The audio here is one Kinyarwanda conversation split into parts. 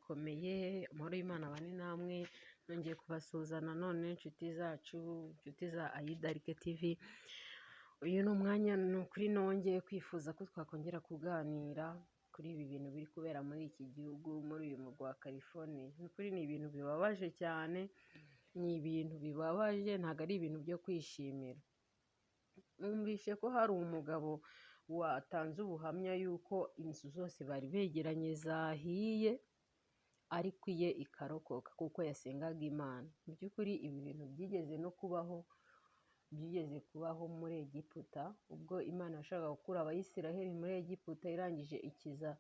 Murakomeye, amahoro y'Imana abane namwe, nongeye kubasuhuza nanone inshuti zacu, inshuti za Ayidarike TV. Uyu ni umwanya, ni ukuri nongeye kwifuza ko twakongera kuganira kuri ibi bintu biri kubera muri iki gihugu, muri uyu murwa wa California. Ni ukuri ni ibintu bibabaje cyane, ni ibintu bibabaje, ntabwo ari ibintu byo kwishimira. Numvise ko hari umugabo watanze ubuhamya yuko inzu zose bari begeranye zahiye, ariko iye ikarokoka kuko yasengaga Imana. Mu by'ukuri ibi bintu byigeze no kubaho, byigeze kubaho muri Egiputa, ubwo Imana yashakaga gukura Abayisiraheli muri Egiputa, irangije ikiza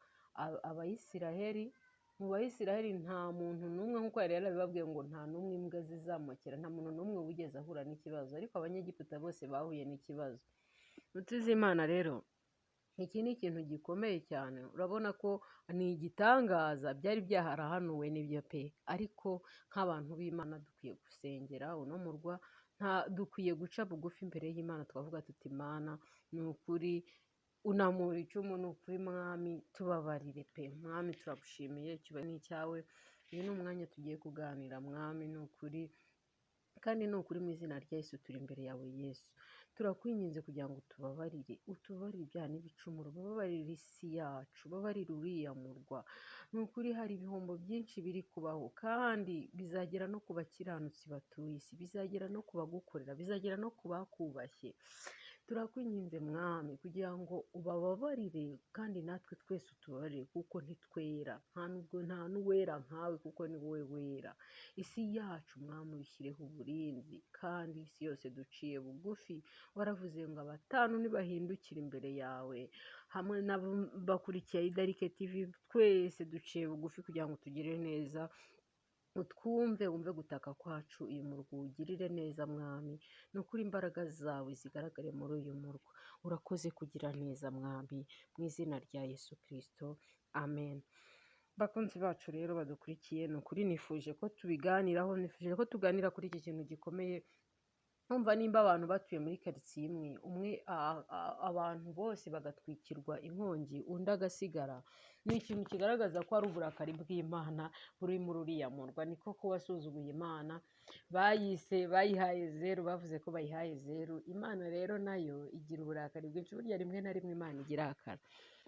Abayisiraheli. Mu Bayisiraheli nta muntu n'umwe, nk'uko yari yarabibabwiye ngo nta n'umwe imbwa zizamokera, nta muntu n'umwe wigeze ahura n'ikibazo, ariko Abanyegiputa bose bahuye n'ikibazo. Inshuti z'Imana rero, iki ni ikintu gikomeye cyane, urabona ko ni igitangaza, byari byaharahanuwe n'ibyo pe, ariko nk'abantu b'Imana dukwiye gusengera uno murwa, nta dukwiye guca bugufi imbere y'Imana twavuga tuti: "Imana, ni ukuri unamura icumu, ni ukuri Mwami tubabarire pe. Mwami turagushimiye, icyubahiro ni icyawe. Uyu ni umwanya tugiye kuganira, Mwami, ni ukuri kandi ni ukuri, mu izina rya Yesu turi imbere yawe. Yesu, turakwinginze kugira ngo utubabarire, utubabarire ibyaha n'ibicumuro, ubabarire isi yacu, ubabarire uriya murwa. Ni ukuri hari ibihombo byinshi biri kubaho, kandi bizagera no ku bakiranutsi batuye isi, bizagera no ku bagukorera, bizagera no ku bakubashye. Turakwinginze Mwami kugira ngo ubababarire, kandi natwe twese utubabarire, kuko ntitwera, nta nubwo nta n'uwera nkawe, kuko ni wowe wera. Isi yacu, Mwami, uyishyireho uburinzi, kandi isi yose duciye bugufi. Waravuze ngo abatanu nibahindukira imbere yawe, hamwe n'abakurikiye Idarike TV, twese duciye bugufi kugira ngo tugire neza, utwumve, wumve gutaka kwacu, uyu murwa uwugirire neza. Mwami, ni ukuri imbaraga zawe zigaragare muri uyu murwa. Urakoze kugira neza, Mwami, mu izina rya Yesu Kirisito, amen. Bakunzi bacu rero badukurikiye, ni ukuri nifuje ko tubiganiraho, nifuje ko tuganira kuri iki kintu gikomeye. Numva nimba abantu batuye muri karitsiye imwe, umwe abantu bose bagatwikirwa inkongi, undi agasigara, ni ikintu kigaragaza ko ari uburakari bw'Imana buri muri uriya murwa. Niko ko wasuzuguye Imana, bayise bayihaye zeru, bavuze ko bayihaye zeru. Imana rero nayo igira uburakari bwinshi. Burya rimwe na rimwe Imana igirakara.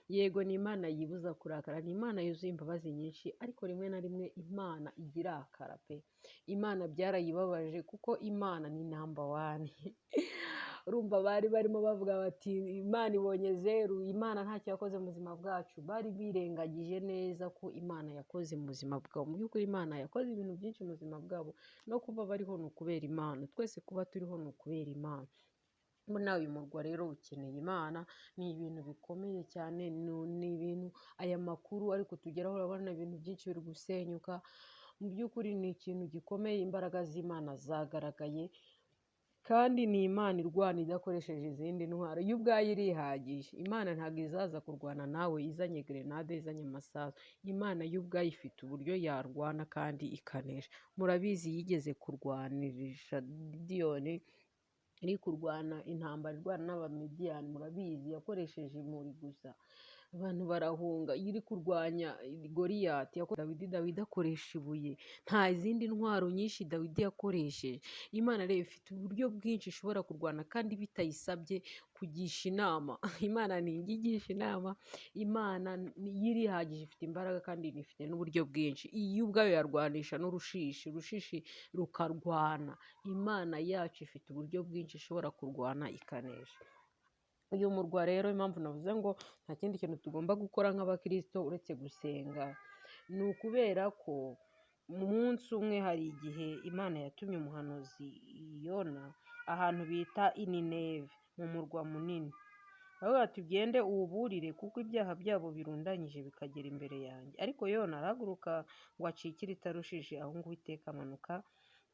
Yego, ni Imana yibuza kurakara, ni Imana yuzuye imbabazi nyinshi, ariko rimwe na rimwe Imana igirakara pe. Imana byarayibabaje kuko Imana ni number one. Urumva bari barimo bavuga bati: "Imana ibonye zeru, Imana ntacyo yakoze mu buzima bwacu." Bari birengagije neza ko Imana yakoze mu buzima bwabo. Mu by'ukuri Imana yakoze ibintu byinshi mu buzima bwabo, no kuba bariho ni ukubera Imana, twese kuba turiho ni ukubera Imana. Nawe uyu murwa rero ukeneye Imana. Ni ibintu bikomeye cyane, ni ibintu aya makuru ari kutugeraho, urabona ibintu byinshi biri gusenyuka. Mu by'ukuri ni ikintu gikomeye, imbaraga z'Imana zagaragaye, kandi ni Imana irwana idakoresheje izindi ntwaro, yo ubwayo irihagije. Imana ntabwo izaza kurwana nawe izanye grenade, izanye amasasu. Imana yo ubwayo ifite uburyo yarwana kandi ikanesha. Murabizi, yigeze kurwanirisha Gidiyoni iri kurwana intambara, irwana n'Abamidiyani. Murabizi, yakoresheje imuri gusa, abantu barahunga. Iyo iri kurwanya Goriyati, Dawidi, Dawidi akoresha ibuye, nta zindi ntwaro nyinshi Dawidi yakoresheje. Imana rero ifite uburyo bwinshi ishobora kurwana kandi bitayisabye kugisha inama. Imana ntijya igisha inama, Imana yo irihagije, ifite imbaraga kandi ifite n'uburyo bwinshi. Iyo ubwayo yarwanisha n'urushishi, urushishi rukarwana. Imana yacu ifite uburyo bwinshi ishobora kurwana ikanesha. Uyu murwa rero, impamvu navuze ngo nta kindi kintu tugomba gukora nk'abakirisito uretse gusenga, ni ukubera ko mu munsi umwe hari igihe Imana yatumye umuhanuzi Yona ahantu bita i Nineve, mu murwa munini. Baravuga bati: "Ugende uwuburire, kuko ibyaha byabo birundanyije bikagera imbere yanjye." Ariko Yona arahaguruka ngo acikire i Tarushishi ahunge Uwiteka, amanuka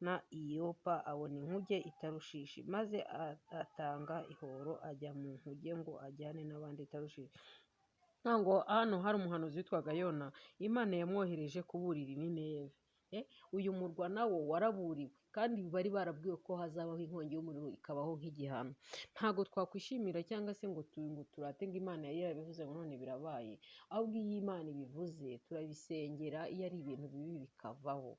na i Yopa, abona inkuge i Tarushishi, maze atanga ihoro ajya mu nkuge ngo ajyane n'abandi i Tarushishi. Ngo hano hari umuhanuzi witwaga Yona, Imana yamwohereje kuburira i Nineve. Uyu murwa nawo waraburiwe, kandi bari barabwiwe ko hazabaho inkongi y'umuriro ikabaho nk'igihano. Ntabwo twakwishimira cyangwa se ngo turate ngo Imana yari yarabivuze ngo none birabaye, ahubwo iyo Imana ibivuze turabisengera, iyo ari ibintu bibi bikavaho.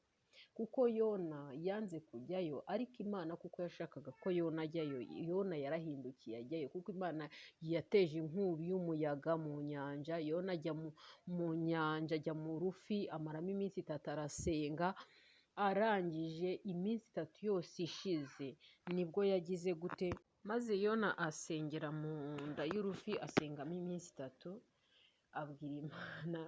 Kuko Yona yanze kujyayo, ariko Imana kuko yashakaga ko Yona ajyayo, Yona yarahindukiye ajyayo, kuko Imana yateje inkubi y'umuyaga mu nyanja, Yona ajya mu nyanja, ajya mu rufi, amaramo iminsi 3 arasenga, arangije iminsi 3 yose ishize nibwo yagize gute? Maze Yona asengera mu nda y'urufi, asengamo iminsi 3, abwira Imana,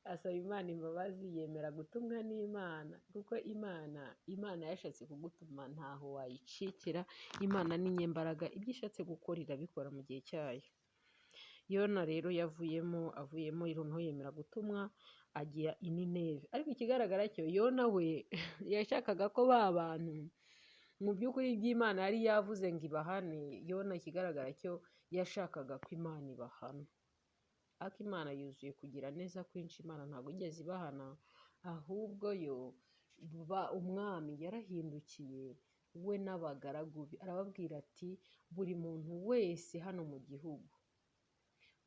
asaba Imana imbabazi, yemera gutumwa n'Imana, kuko Imana yashatse kugutuma ntaho wayicikira. Imana ni nyembaraga, ibyo ishatse gukora irabikora mu gihe cyayo. Yona rero avuyemo noneho yemera gutumwa, ajya i Nineve. Ariko ikigaragara cyo Yona we yashakaga ko ba bantu mu by'ukuri iby'Imana yari yavuze ngo ibahane, Yona ikigaragara cyo yashakaga ko Imana ibahana. Ariko Imana yuzuye kugira neza kwinshi, Imana ntabwo igeze ibahana, ahubwo yo umwami yarahindukiye we n'abagaragu be, arababwira ati buri muntu wese hano mu gihugu,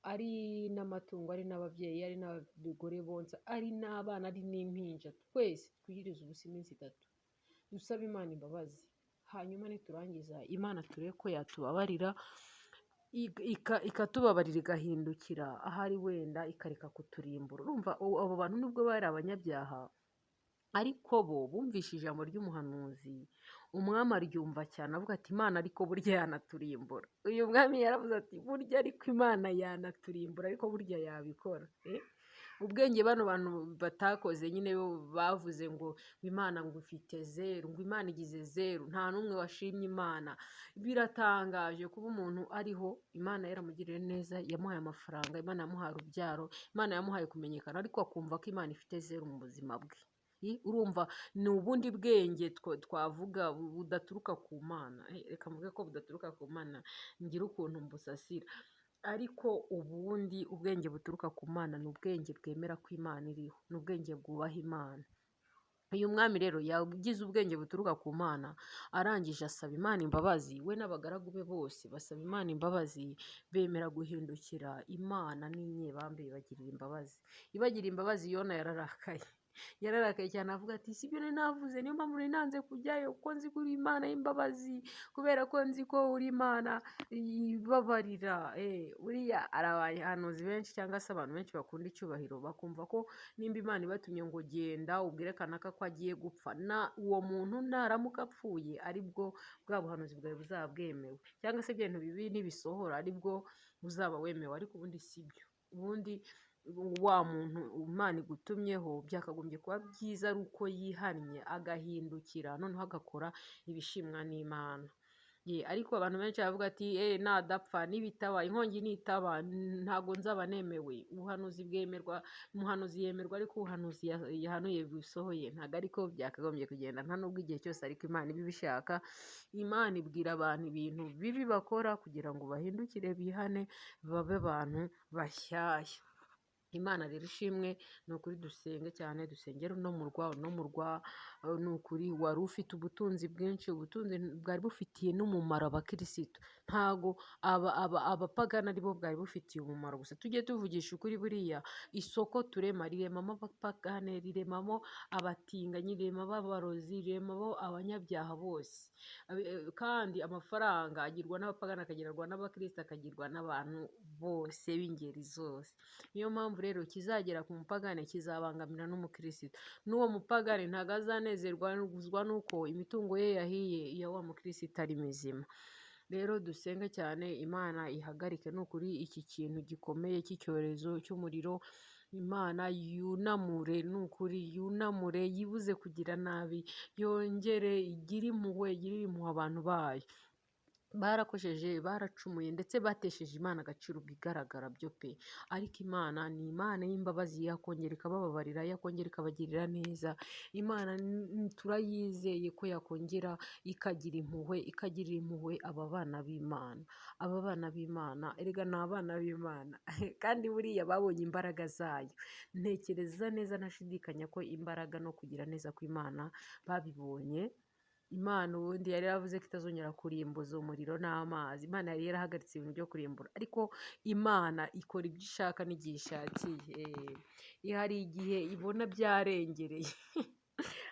ari n'amatungo, ari n'ababyeyi, ari n'abagore bonsa, ari n'abana, ari n'impinja, twese twiyirize ubusa iminsi 3, dusabe Imana imbabazi, hanyuma niturangiza Imana turebe ko yatubabarira, ikatubabarira igahindukira ahari wenda ikareka kuturimbura. Urumva abo bantu nubwo bari abanyabyaha, ariko bo bumvise ijambo ry'umuhanuzi, umwami aryumva cyane avuga ati Imana ariko burya yanaturimbura. Uyu mwami yaravuze ati burya ariko Imana yanaturimbura, ariko burya yabikora. Ubwenge bano bantu batakoze nyine bo bavuze ngo Imana ngo ifite zeru, ngo Imana igize zeru, nta n'umwe washimye Imana. Biratangaje kuba umuntu ariho, Imana yaramugiriye neza, yamuhaye amafaranga, Imana yamuhaye urubyaro, Imana yamuhaye kumenyekana, ariko akumva ko Imana ifite zeru mu buzima bwe. Urumva ni ubundi bwenge twavuga budaturuka ku Mana. Reka mvuge ko budaturuka ku Mana, ngira ukuntu mbusasira. Ariko ubundi ubwenge buturuka ku Mana ni ubwenge bwemera ko Imana iriho, ni ubwenge bwubaha Imana. Uyu mwami rero yagize ubwenge buturuka ku Mana, arangije asaba Imana imbabazi, we n'abagaragu be bose basaba Imana imbabazi, bemera guhindukira Imana n'inyebambe ibagirira imbabazi. Ibagirira imbabazi, Yona yararakaye. Yararakaye cyane avuga ati si ibyo nari navuze, niyo mpamvu nari nanze kujyayo, kuko nzi ko uri Imana y'imbabazi, kubera ko nzi ko uri Imana ibabarira. Buriya hari abahanuzi benshi cyangwa se abantu benshi bakunda icyubahiro, bakumva ko nimba Imana ibatumye ngo genda ubwire kanaka ko agiye gupfa, na uwo muntu naramuka apfuye aribwo bwa buhanuzi bwawe buzaba bwemewe, cyangwa se ibintu bibi nibisohora aribwo buzaba wemewe. Ariko ubundi si byo. Ubundi wa muntu Imana igutumyeho byakagombye kuba byiza ari uko yihannye agahindukira, noneho agakora ibishimwa n'Imana. Ariko abantu benshi baravuga ati nadapfa nibitaba, inkongi nitaba ntago nzaba nemewe. Ubuhanuzi bwemerwa, umuhanuzi yemerwa ariko ubuhanuzi yahanuye bisohoye, ntago ariko byakagombye kugenda, nta nubwo igihe cyose ariko Imana iba ibishaka. Imana ibwira abantu ibintu bibi bakora kugira ngo bahindukire bihane, babe abantu bashyashya. Imana rero ishimwe, ni ukuri dusenge cyane, dusengere uno murwa, uno murwa ni ukuri wari ufite ubutunzi bwinshi, ubutunzi bwari bufitiye n'umumaro abakirisitu. Ntago abapagani aribo bwari bufitiye umumaro gusa. Tujye tuvugisha ukuri, buriya isoko turema riremamo abapagane, riremamo abatinganyi, riremamo abarozi, riremamo abanyabyaha bose. Kandi amafaranga agirwa n'abapagani, akagirwa n'abakirisitu, akagirwa n'abantu bose b'ingeri zose. Niyo mpamvu rero kizagera ku mupagani kizabangamira n'umukirisitu. N'uwo mupagani ntago azanezerwa n'uko imitungo ye yahiye iya wa mukirisitu ari mizima. Rero dusenge cyane Imana ihagarike ni ukuri iki kintu gikomeye cy'icyorezo cy'umuriro. Imana yunamure ni ukuri, yunamure, yibuze kugira nabi, yongere igire impuhwe, igirire impuhwe abantu bayo. Barakosheje, baracumuye, ndetse batesheje Imana agaciro bigaragara byo pe. Ariko Imana ni Imana y'imbabazi, yakongera ikabababarira, yakongera ikabagirira neza. Imana turayizeye ko yakongera ikagira impuhwe, ikagirira impuhwe aba bana b'Imana. Aba bana b'Imana, erega ni abana b'Imana kandi buriya babonye imbaraga zayo. Ntekereza neza ntashidikanya ko imbaraga no kugira neza kw'Imana babibonye. Imana ubundi yari yaravuze ko itazongera kurimbuza umuriro n'amazi. Imana yari yarahagaritse ibintu byo kurimbura, ariko Imana ikora ibyo ishaka n'igihe ishakiye. Hari igihe ibona byarengereye,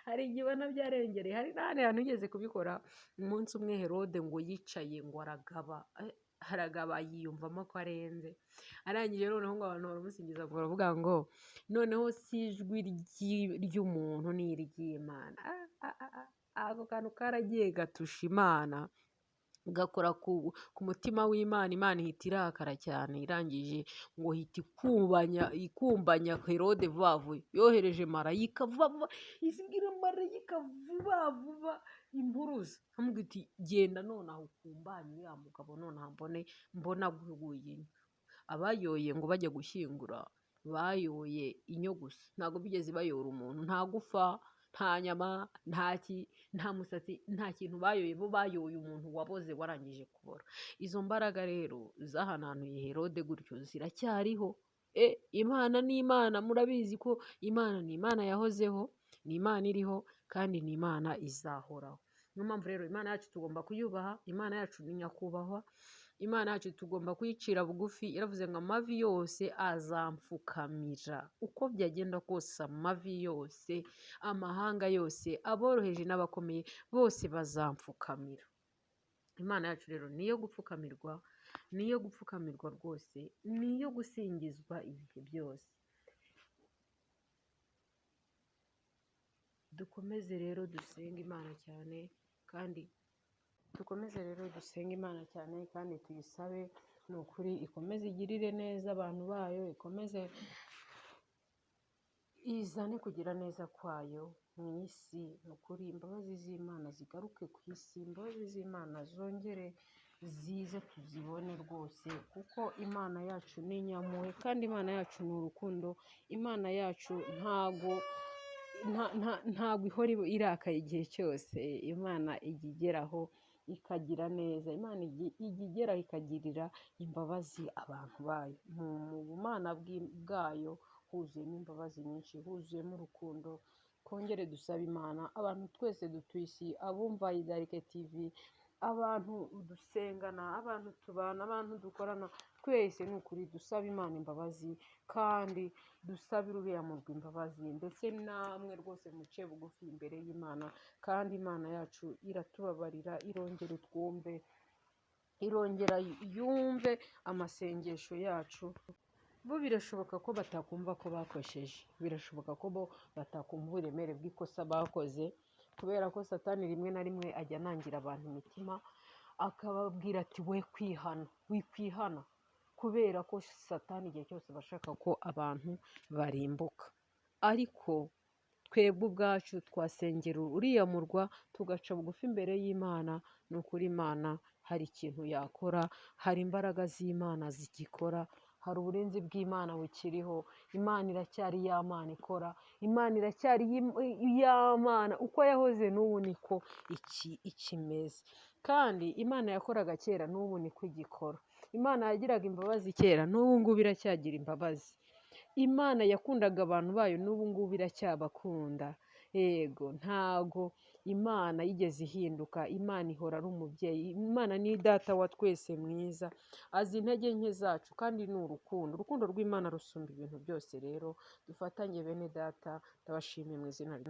hari igihe ibona byarengereye. Hari n'ahandi hantu yigeze kubikora, umunsi umwe Herode ngo yicaye ngo aragaba, aragaba yiyumvamo ko arenze, arangije noneho ngo abantu baramusingiza ngo baravuga ngo noneho si ijwi ry'umuntu ni iry'Imana. Ako kantu karagiye gatusha Imana, gakora ku mutima w'Imana. Imana ihita irakara cyane, irangije ngo ihita ikumbanya Herode vuba vuba, yohereje marayika vuba vuba, izibwira marayika vuba vuba impuruza, amubwira iti genda nonaha ukumbanye uriya mugabo nonaha mbone mbona aguye inyo. Abayoye ngo bajya gushyingura bayoye inyo gusa, ntabwo bigeze bayora umuntu, nta gufa, nta nyama, nta musatsi, nta kintu bayoye, bo bayoye umuntu waboze warangije kubora. Izo mbaraga rero zahananuye Herode gutyo ziracyariho. Imana ni Imana, murabizi ko Imana ni Imana yahozeho, ni Imana iriho, kandi ni Imana izahoraho. Niyo mpamvu rero Imana yacu tugomba kuyubaha, Imana yacu ni nyakubahwa, Imana yacu tugomba kuyicira bugufi. Yaravuze ngo amavi yose azampfukamira, uko byagenda kose amavi yose, amahanga yose, aboroheje n'abakomeye bose bazampfukamira. Imana yacu rero niyo gupfukamirwa, niyo gupfukamirwa rwose, niyo gusingizwa ibihe byose. Dukomeze rero dusenge Imana cyane, kandi dukomeze rero dusenge Imana cyane, kandi tuyisabe ni ukuri ikomeze igirire neza abantu bayo, ikomeze izane kugira neza kwayo mu isi. Ni ukuri imbabazi z'Imana zigaruke ku isi, imbabazi z'Imana zongere zize tuzibone rwose, kuko Imana yacu ni inyampuhwe, kandi Imana yacu ni urukundo. Imana yacu ntago ihora irakaye igihe cyose. Imana ijya igeraho ikagira neza, Imana ijya igeraho ikagirira imbabazi abantu bayo. Mu bumana bwayo huzuyemo imbabazi nyinshi, huzuyemo urukundo. Twongere dusabe Imana, abantu twese dutuye isi, abumva Idarike TV, abantu dusengana, abantu tubana, abantu dukorana, twese ni ukuri dusabe Imana imbabazi, kandi dusabire uriya murwa imbabazi, ndetse namwe rwose muce bugufi imbere y'Imana, kandi Imana yacu iratubabarira, irongera itwumve, irongera yumve amasengesho yacu. Bo birashoboka ko batakumva ko bakosheje, birashoboka ko bo batakumva uburemere bw'ikosa bakoze, kubera ko Satani rimwe na rimwe ajya anangira abantu imitima, akababwira ati we kwihana, wikwihana, kubera ko Satani igihe cyose aba ashaka ko abantu barimbuka. Ariko twebwe ubwacu twasengera uriya murwa, tugaca bugufi imbere y'Imana. Ni ukuri Imana hari ikintu yakora, hari imbaraga z'Imana zigikora, hari uburinzi bw'Imana bukiriho. Imana iracyari ya Mana ikora, Imana iracyari ya Mana uko yahoze n'ubu niko ikimeze. Kandi Imana yakoraga kera n'ubu niko igikora. Imana yagiraga imbabazi kera n'ubu ngubu iracyagira imbabazi. Imana yakundaga abantu bayo n'ubu ngubu iracyabakunda. Yego, ntago Imana yigeze ihinduka. Imana ihora ari umubyeyi. Imana ni data wa twese mwiza, azi intege nke zacu, kandi ni urukundo. Urukundo rw'Imana rusumba ibintu byose. Rero dufatanye bene data, ndabashimiye mu izina rya